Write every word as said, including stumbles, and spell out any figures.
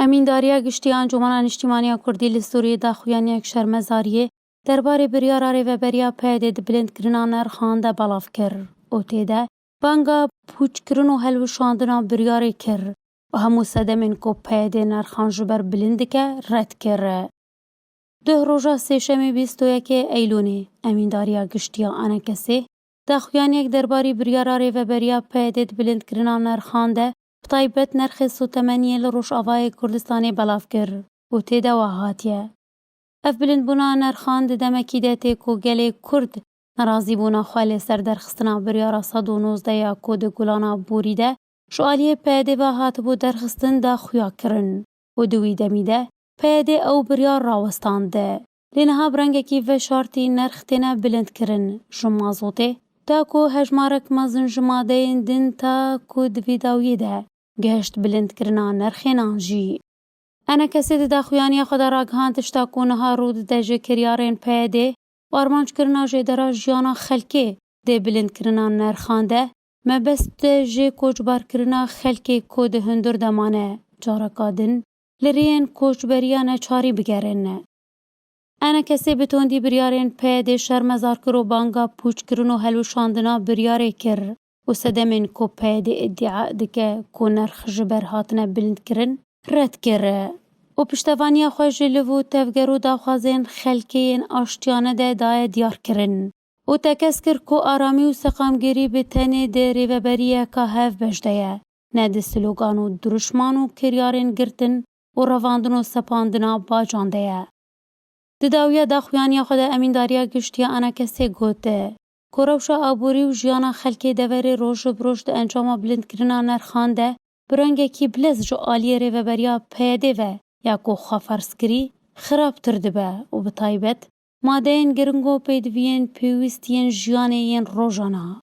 Emîndariya Giştî ya Encûmena Niştîmaniya Kurdî li Sûriyê daxuyaniyek şermezariyê derbarê biryara rêveberiya P Y D'ê di bilindkirina nerxan de belav kir û tê de banga pûçkirin û helwişandina biryarê kir û hemû sedemên ku P Y D'ê nerxan ji ber bilind dike red kir. Duh roja sêşemê bîst û yekê Eylûnê Emîndariya Giştî ya ENKSê daxuyaniyek derbarî biryara rêveberiya P Y D'ê di bilindkirina nerxan de, bi taybet nerxê sotemeniyê li Rojavayê Kurdistanê belav kir û tê de wiha hatiye: Ev bilindbûna nerxan di demekî de tê ku gelê Kurd nerazîbûna xwe li ser derxistina biryara sed û nozdeh ya ku di Gulana Borî de ji aliyê P Y D'ê ve hatibû derxistin da xuya kirin û di wî demî de P Y D'ê ew biryar rawestand. Lê niha bi rengekî veşartî nerx têne bilindkirin ji mazotê, ta ku hejmarek mezin ji madeyên din ta ku di vî dawiyê de gihişt bilindkirina nerxênan jî. ENKSê di daxuyaniya xwe de ragihand, tişta ku niha rû dide ji kiryarên P Y D'ê û armanckirina jêdera jiyana xelkê dê bilindkirina nerxan de, mebest e jê koçbarkirina xelkê ku di hundir de mane, careka din li rêyên koçberiya neçarî bigerin. ENKSê bi tondî biryarên P Y D'ê şermezar kir û banga pûçkirin û helwişandina biryarê kir û sedemên ku P Y D'ê îdia dike ku nerx ji ber hatine bilindkirin, red kir û piştevaniya xwe ji liv û tevger û daxwazên xelkê yên aştiyane de daye diyarkirin û tekez kir ku aramî û seqamgirî bi tenê di rêveberiyeka hevbeş de ye, ne di slogan û dirûşman û kiryarên girtin û revandin û sepandina bacan de ye. Di dawiya daxuyaniya xwe de Emîndariya Giştî ya ENKSê got ku rewşa aborî û jiyana xelkê deverê roj bi roj di encama bilindkirina nerxan de bi rengekî bilez ji aliyê rêveberiya P Y D'ê ve ya ku xwe ferz kirî xirabtir dibe û bi taybet madeyên giring û pêdiviyên pêwîst yên jiyanê yên rojana.